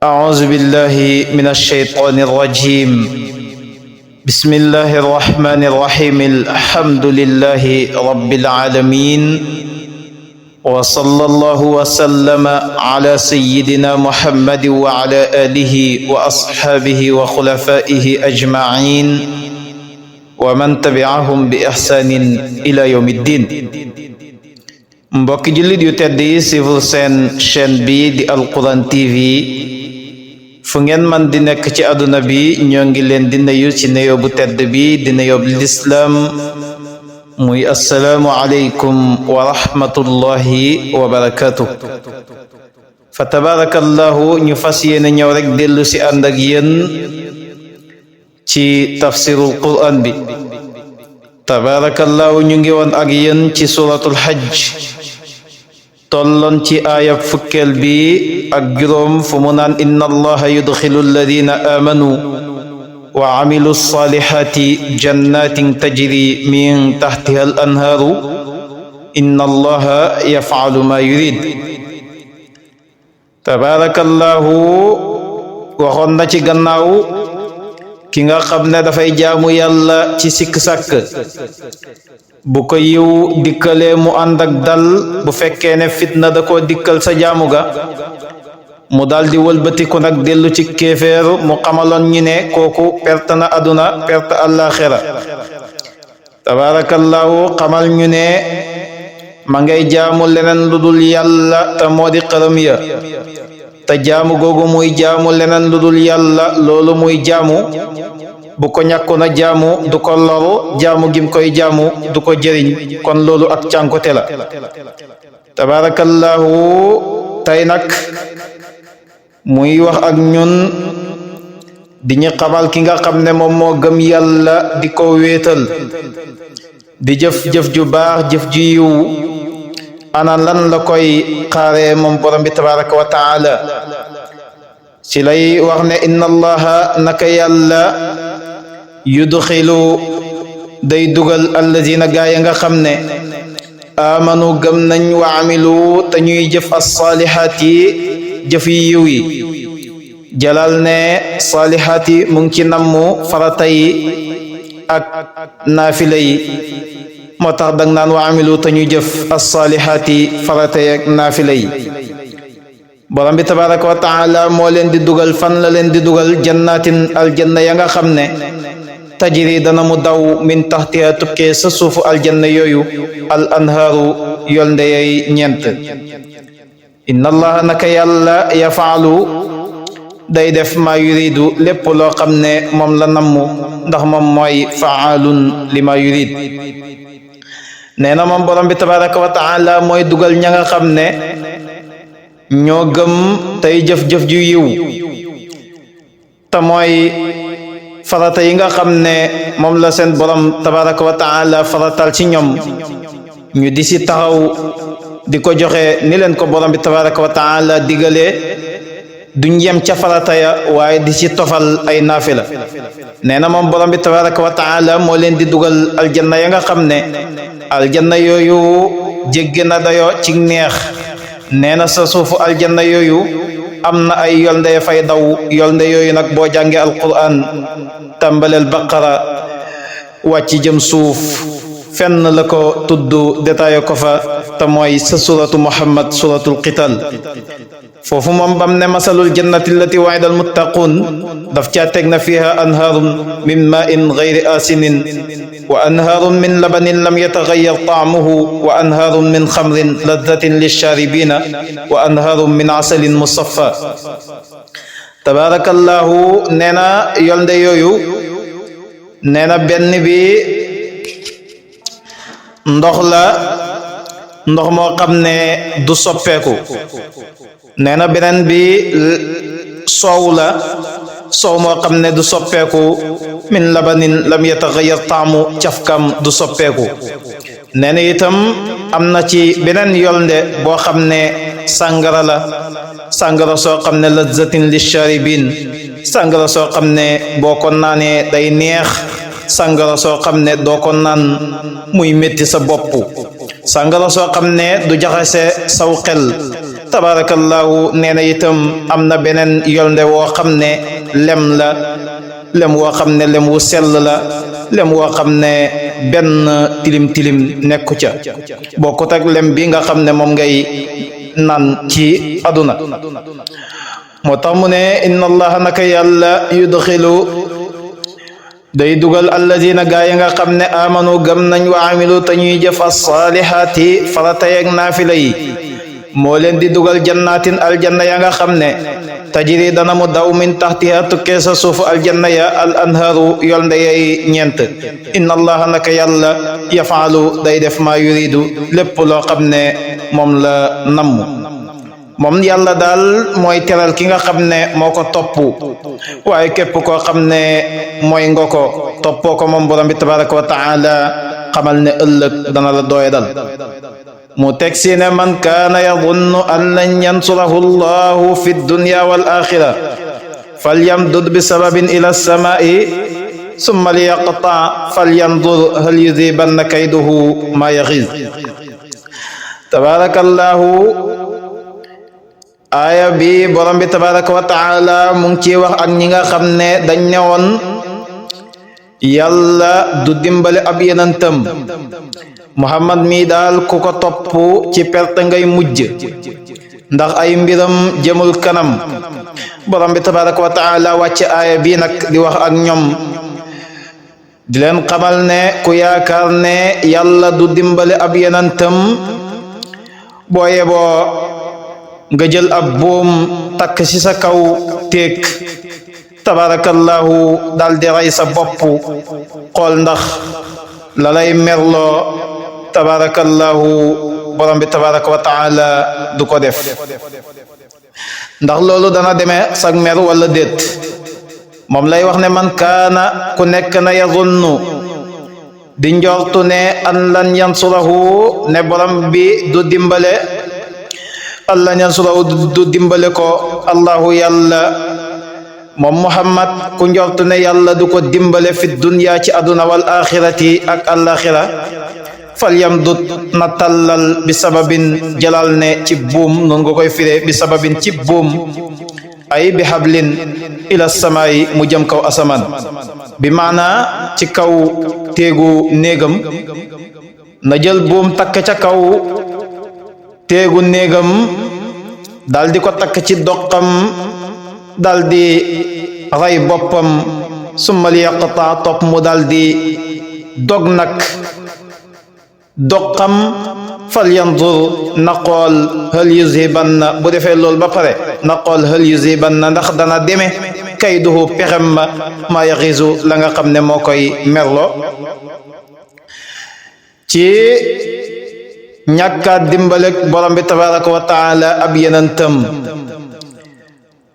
أعوذ بالله من الشيطان الرجيم. بسم الله الرحمن الرحيم. الحمد لله رب العالمين، وصلى الله وسلم على سيدنا محمد وعلى آله وأصحابه وخلفائه أجمعين ومن تبعهم بإحسان إلى يوم الدين. mbokki jullit yu tedd yi siful seen chaîne bi di Alquran TV fu ngeen man di nekk ci àdduna bi ñoo ngi leen di nuyu ci nuyoo bu tedd bi di nuyoo bu lislaam muy assalaamu aleykum wa rahmatullahi wa barakatuh. fa tabarakallahu ñu fas yéene ñëw rek dellu si ànd ak yéen ci tafsirul Quran bi. tabarakallahu ñu ngi woon ak yéen ci suratul hajj, tolloon ci aaya fukkeel bi ak juróom fu mu naan inna allaha yudxilu alladina amanu wa amilu salihati jannatin tajri min taxtiha al anhaaru inna allaha yafcalu ma yurid. tabarakallahu waxoon na ci gannaaw ki nga xam ne dafay jaamu yàlla ci sikk sàkk, bu ko yiw dikkalee mu ànd ak dal, bu fekkee ne fitna da koo dikkal sa jaamu ga mu daldi wëlbatiku nag dellu ci kéeféer, mu xamaloon ñi ne kooku perte na àdduna perte àllaaxira. tabaarakallaahu xamal ñu ne ma ngay jaamu leneen lu dul yàlla te moo di xërëm ya, te jaamu googu muy jaamu leneen lu dul yàlla loolu muy jaamu bu ko ñàkkoon a jaamu du ko loru, jaamu gim koy jaamu du ko jëriñ, kon loolu ak cànkote la. tabarakallahu tey nag muy wax ak ñun di ñu xamal ki nga xam ne moom moo gëm yàlla di ko wéetal, di jëf-jëf ju baax, jëf ju yiw, ana lan la koy xaare moom borom bi tabaraka wa taala. ci lay wax ne inna allaha naka yàlla yudxilu day dugal alladina gaaya nga xam ne amanu gëm nañ wa amilu te ñuy jëf as-saalihaat yi jëf yi yiw yi. jalal ne saalihaat yi mu ngi ci nammu farata yi ak naafila yi, moo tax dag naan wa amilu te ñuy jëf as-saalihaat yi farata yi ak naafila yi. borom bi tabaraka wa taala moo leen di dugal fan la leen di dugal jannatin aljanna ya nga xam ne tajri dana mu daw min taxtiha tukkee sa suufu aljanna yooyu al anhaaru yolnde yay ñeent. inna allaha naka yàlla yafaalu day def maa yuridu lépp loo xam ne moom la nammu, ndax moom mooy faalun li ma yurid. nee na moom borom bi tabaraka wa taala mooy dugal ña nga xam ne ñoo gëm tey jëf-jëf ju yiw, te mooy farata yi nga xam ne moom la seen borom tabaraka wa taala faratal ci ñoom ñu di si taxaw di ko joxe ni leen ko borom bi tabaraka wa taala digalee, duñ yem ca farata ya waaye di ci tofal ay naafila. nee na moom borom bi tabaraka wa taala moo leen di dugal aljanna ya nga xam ne aljanna yooyu jéggi na dayoo ci neex. nee na sa suufu aljanna yooyu am na ay yolnde ya fay daw, yolnde yooyu nag boo jàngee alquran tàmbaleel baqara wàcc jëm suuf fenn la ko tudd détaillé ko fa, te mooy sa suratu muhammad suratul qital. foofu moom bam ne masalul jannati allati wa'ida almuttaqun daf caa teg na fiha anhaarun min ma'in ghayri asinin wa anhaarun min labanin lam yataghayyar ta'muhu wa anhaarun min khamrin ladhatin lisharibina wa anhaarun min asalin musaffa. tabarakallahu nee na yolnde yooyu, nee na benn bi ndox la, ndox moo xam ne du soppeeku. nee na beneen bi soow la, soow moo xam ne du soppeeku. min labanin lam yataghayyar taamu, cafkam du soppeeku. nee na itam am na ci beneen yolnde boo xam ne sàngara la, sàngara soo xam ne lazzatin lisharibin, sàngara soo xam ne boo ko naanee day neex, sàngara soo xam ne doo ko naan muy métti sa bopp, sàngara soo xam ne du jaxase saw xel, tabarakallahu nee na itam am na beneen yolnde woo xam ne lem la lem woo xam ne lem wu sell la lem woo xam ne benn tilim tilim nekku ca bokkut ak lem bi nga xam ne moom ngay naan ci aduna moo tax mu ne inna allaha naka yàlla yudxilu day dugal alladina gaa yi nga xam ne amanu gëm nañ wa amilu te ñuy jëf as-saalihaati farata yeeg naafila yi moo leen di dugal jannatin aljanna ya nga xam ne tajri dana mu daw min taxtiha tukkee sa suufu aljanna ya al anhaaru yolnde yay ñeent inna allaha naka yàlla yafaalu day def maa yuridu lépp loo xam ne moom la namm moom yàlla daal mooy teral ki nga xam ne moo ko topp waaye képp koo xam ne mooy nga ko toppoo ko moom borom bi tabaraka wa taala xamal ne ëllëg dana la doye dal mu teg si ne man kaana yadunnu an lan yansurahu allahu fi dunya wal axira falyamdud bi sababin ila samaa'i summa liyaqta falyandur hal yudibanna kayduhu ma yaxiz tabarakallahu aaya bi borom bi tabaraka wa taala mu ngi ciy wax ak ñi nga xam ne dañ ne woon yàlla du dimbale ab yenantam muhammad mi daal ku ko topp ci perte ngay mujj ndax ay mbiram jëmul kanam borom bi tabaraka wa taala wàcce aaya bi nag di wax ak ñoom di leen xamal ne ku yaakaar ne yàlla du dimbale ab yenantam boo yeboo nga jël ab buum takk ci sa kaw téeg tabarakallahu dal di rey sa bopp xool ndax la lay merloo tabarakallahu borom bi tabaraka wa taala du ko def ndax loolu dana demee sag mer wala déet moom lay wax ne man kaana ku nekk na yazunnu di njortu ne an lan yansurahu ne borom bi du dimbale allah yansurahu du dimbale ko allahu yàlla moom muhammad ku njortu ne yàlla du ko dimbale fi dunya ci aduna wal axirati ak alaxira falyamdud na tallal bi sababin jalal ne ci buum noonu nga koy firee bi sababin ci buum ay bi hablin ila samaayi mu jëm kaw asamaan bi maana ci kaw téegu néegam na jël buum takk ca kaw téegu néegam dal di ko takk ci doqam dal di rey boppam summa li yaqta topp mu dal di dog nag doqam fal yandur na xool hal yuzibanna bu defee loolu ba pare na xool hal yuzibanna ndax dana deme kayduhu pexem ma yaxisu la nga xam ne moo koy merlo ci ñàkkaat dimbalek borom bi tabaraka wa taala ab yenantam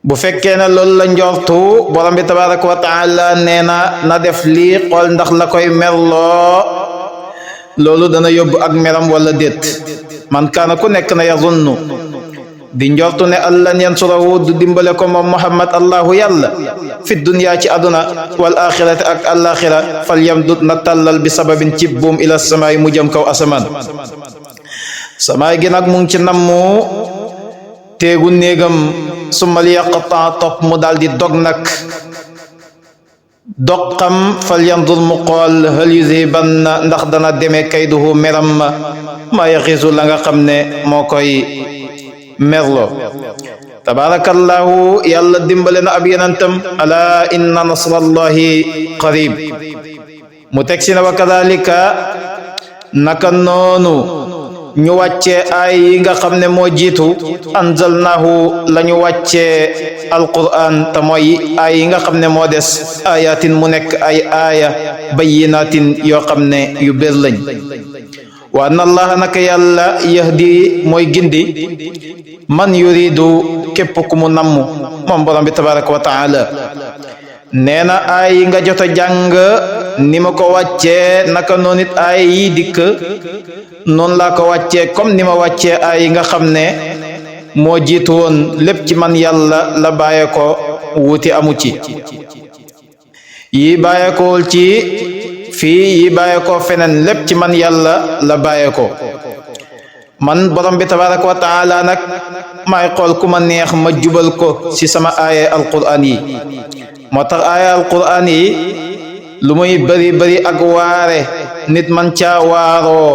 bu fekkee ne loolu la njortu borom bi tabaraka wa taala nee na def lii xool ndax la koy merloo loolu dana yóbbu ak meram wala déet man kaana ku nekk na yazunnu di njortu ne allan yansurahu du dimbale ko moom muhammad allahu yàlla fi dunya ci aduna wal axirati ak alaxira fal yamdud na tàllal bi sababin ci buum ila samaay mu jëm kaw asamaan samaay gi nag mu ngi ci nammu téegu néegam summa li yaqta topp mu daal di dog nag doqam fal yandur mu xool hal yuzibanna ndax dana demee kayduhu meram ma yaxiisu la nga xam ne moo koy merlo tabarakallahu yàlla dimbale na ab yenantam ala inna nasrallahi qarib mu teg si na wa kadalika naka noonu ñu wàccee ay yi nga xam ne moo jiitu anzalnahu la ñu wàccee alquran te mooy ay yi nga xam ne moo des ayatin mu nekk ay aaya bayyinatin yoo xam ne yu bér lañ wa anna allaha naka yàlla yahdi mooy gindi man yuridu képp ku mu namm moom borom bi tabaraka wa taala nee na ay yi nga jot a jàng ni ma ko wàccee naka noonu it ay yi dikk noonu laa ko wàccee comme ni ma wàccee ay yi nga xam ne moo jiitu woon lépp ci man yàlla la bàyyee ko wuti amu ci yi bàyyeekowul ci fii yi bàyyeekoo feneen lépp ci man yàlla la bàyyee ko man borom bi tabaraka wa taala nag maay xool ku ma neex ma jubal ko ci sama aaya alquran yi moo tax aaya alquran yi lu muy bari bari ak waare nit man caa waaroo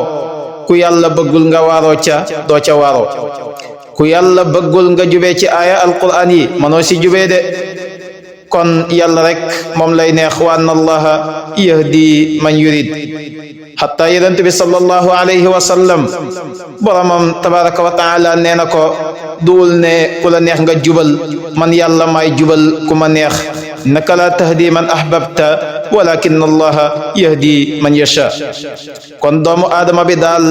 ku yàlla bëggul nga waaroo ca doo ca waaroo ku yàlla bëggul nga jubee ci aaya alquran yi manoo ci jubee de kon yàlla rek moom lay neex wa anna allaha yahdi man yurid hatta yonent bi sallallahu alayhi wa sallam boromam tabaraka wa taala nee na ko duwul ne ku la neex nga jubal man yàlla maay jubal ku ma neex innaka la tahdi man ahbabta walakin allaha yahdi man yasha kon doomu aadama bi daal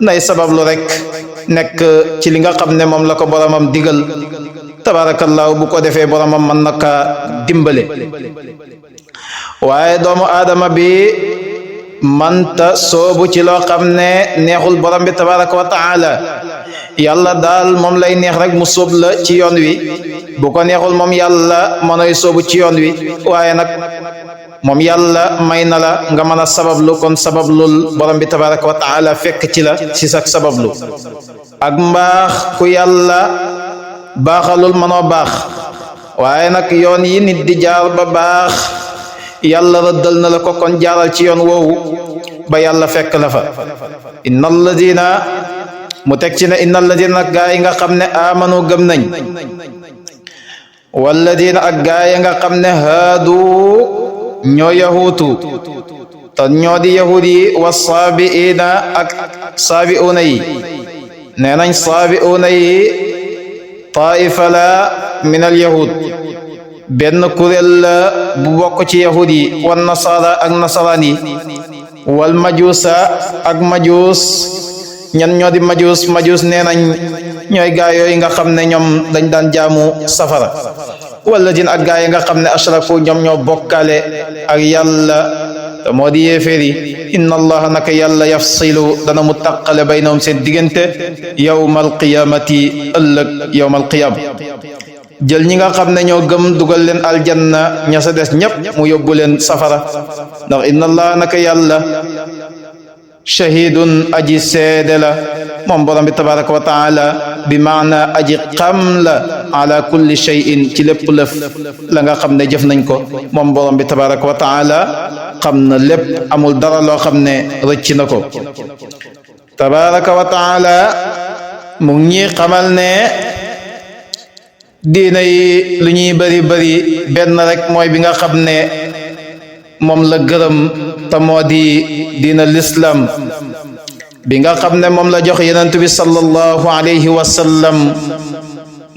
nay sabablu rek nekk ci li nga xam ne moom la ko boromam digal tabarakallahu bu ko defee boromam mën na kaa dimbale waaye doomu aadama bi manta soobu ci loo xam ne neexul borom bi tabaraka wa taala yàlla daal moom lay neex rek mu sóob la ci yoon wi bu ko neexul moom yàlla mënoy soobu ci yoon wi waaye nag moom yàlla may na la nga mën a sabablu kon sabablul borom bi tabaraka wa taala fekk ci la ci sak sabablu ak mbaax ku yàlla baaxalul mënoo baax waaye nag yoon yi nit di jaar ba baax yàlla rëddal na la ko kon jaaral ci yoon woowu ba yàlla fekk la fa inna alladina mu teg ci ne inna alladina ak gaa yi nga xam ne amanu gëm nañ walladina ak gaa yi nga xam ne haadu ñoo yahuutu te ñoo di yahud yi wa saabiina ak saabiuuna yi nee nañ saabiuuna yi taifa la min al yahud benn kuréel la bu bokk ci yahud yi wan nasara ak nasaraan yi wal majuusa ak majuus ñan ñoo di majuus nee nañ ñooy gaa yooyu nga xam ne ñoom dañ daan jaamu safara wala din ak gaa yi nga xam ne ashraku ñoom ñoo bokkaale ak yàlla te moo di yéeféer yi inna allaha naka yàlla yafsilu dana mu taqale baynahum seen diggante yawmal qiyamati ëllëg yawmal qiyam jël ñi nga xam ne ñoo gëm dugal leen aljanna ña sa des ñépp mu yóbbu leen safara ndax inna allaha naka yàlla shahidun aji seede la moom borom bi tabaraka wa taala bi maana aji xam la ala kulli shay'in ci lépp lëf la nga xam ne jëf nañ ko moom borom bi tabaraka wa taala xam na lépp amul dara loo xam ne rëcc na ko tabaraka wa taala mu ngi xamal ne diina yi lu ñuy bari bari benn rek mooy bi nga xam ne moom la gërëm te moo di diina l'islam bi nga xam ne moom la jox yonent bi sallallahu alayhi wa sallam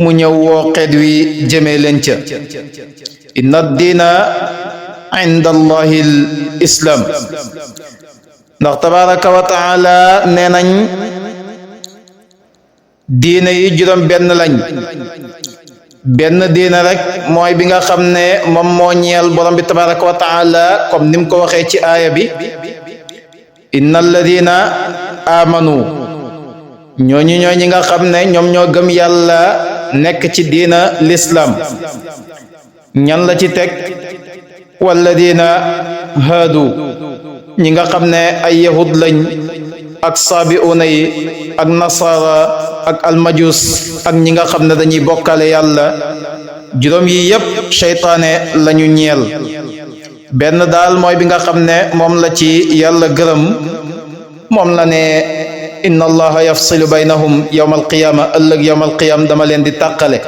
mu ñëw woo xeet wi jëmee leen ca inna diina inda allahi l islam ndax tabaraka wa taala nee nañ diina yi juróom benn lañ benn diina rek mooy bi nga xam ne moom moo ñeel borom bi tabaraka wa taala comme ni mu ko waxee ci aaya bi inna alladina amanu ñooñu ñooy ñi nga xam ne ñoom ñoo gëm yàlla nekk ci diina l'islam ñan la ci teg walladina haadu ñi nga xam ne ay yahud lañ ak saabiuuna yi ak nasara ak almajus ak ñi nga xam ne dañuy bokkale yàlla juróom yi yépp seytaane lañu ñeel benn daal mooy bi nga xam ne moom la ci yàlla gërëm moom la ne inna allaha yafsilu baynahum yawma alqiyama ëllëg yawma alqiyama dama leen di tàqale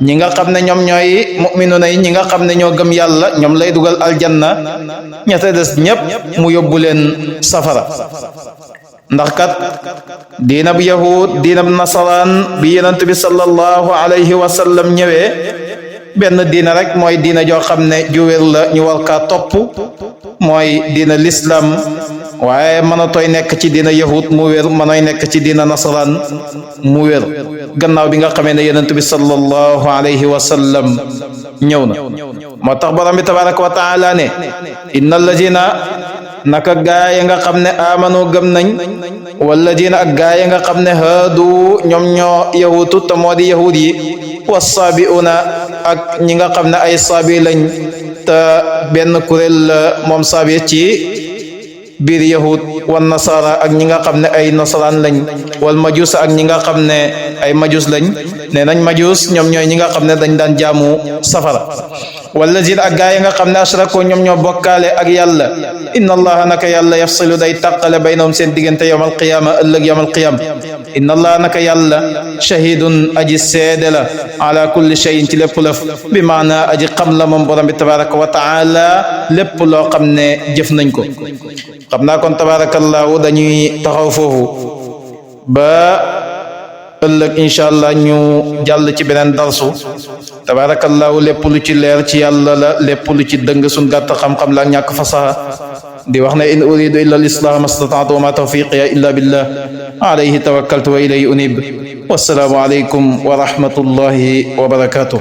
ñi nga xam ne ñoom ñooy mu'minuna yi ñi nga xam ne ñoo gëm yàlla ñoom lay dugal aljanna ñette des ñépp mu yóbbu leen safara ndax kat diina bu yahud diina bu nasaraan bi yonent bi sallallahu alayhi wa sallam ñëwee benn diina rek mooy diina joo xam ne ju wér la ñu war kaa topp mooy diina l'islam waaye mënatooy nekk ci diina yahud mu wér mënooy nekk ci diina nasaraan mu wér gannaaw bi nga xamee ne yonent bi sallallahu alayhi wa sallam ñëw na moo tax borom bi tabaraka wa taala ne inna alladina naka gaay nga xam ne amanu gëm nañ walladina ak gaay nga xam ne haadu ñoom ñoo yahutu te moo di yahud yi wassaabiuna ak ñi nga xam ne ay saabi lañ te benn kuréel la moom saabi ci biir yahud wan nasara ak ñi nga xam ne ay nasaraan lañ wal majus ak ñi nga xam ne ay majus lañ nee nañ majus ñoom ñooy ñi nga xam ne dañ daan jaamu safara wallazina ak gaa yi nga xam ne ashrako ñoom ñoo bokkaale ak yàlla inna allaha naka yàlla yafsilu day tàqale baynahum seen diggante yawmal qiyaama ëllëg yawmal qiyaama inna allaha naka yàlla shahidun aji seede la ala kulli shay'in ci lépp lëf bi maana aji xam la moom borom bi tabaraka wa taala lépp loo xam ne jëf nañ ko xam naa kon tabarakallahu dañuy taxaw foofu ba ëllëg incha allah ñu jàll ci beneen darsu tabarakallahu lépp lu ci leer ci yàlla la lépp lu ci dëng suñ gàtt xam-xam la ak ñàkk fasaha di wax ne in uridu illa al islaha mastata'tu wa ma tawfiqiya illa billah alayhi tawakkaltu wa ilayhi unib wassalaamu alaykum wa rahmatullahi wa barakatuh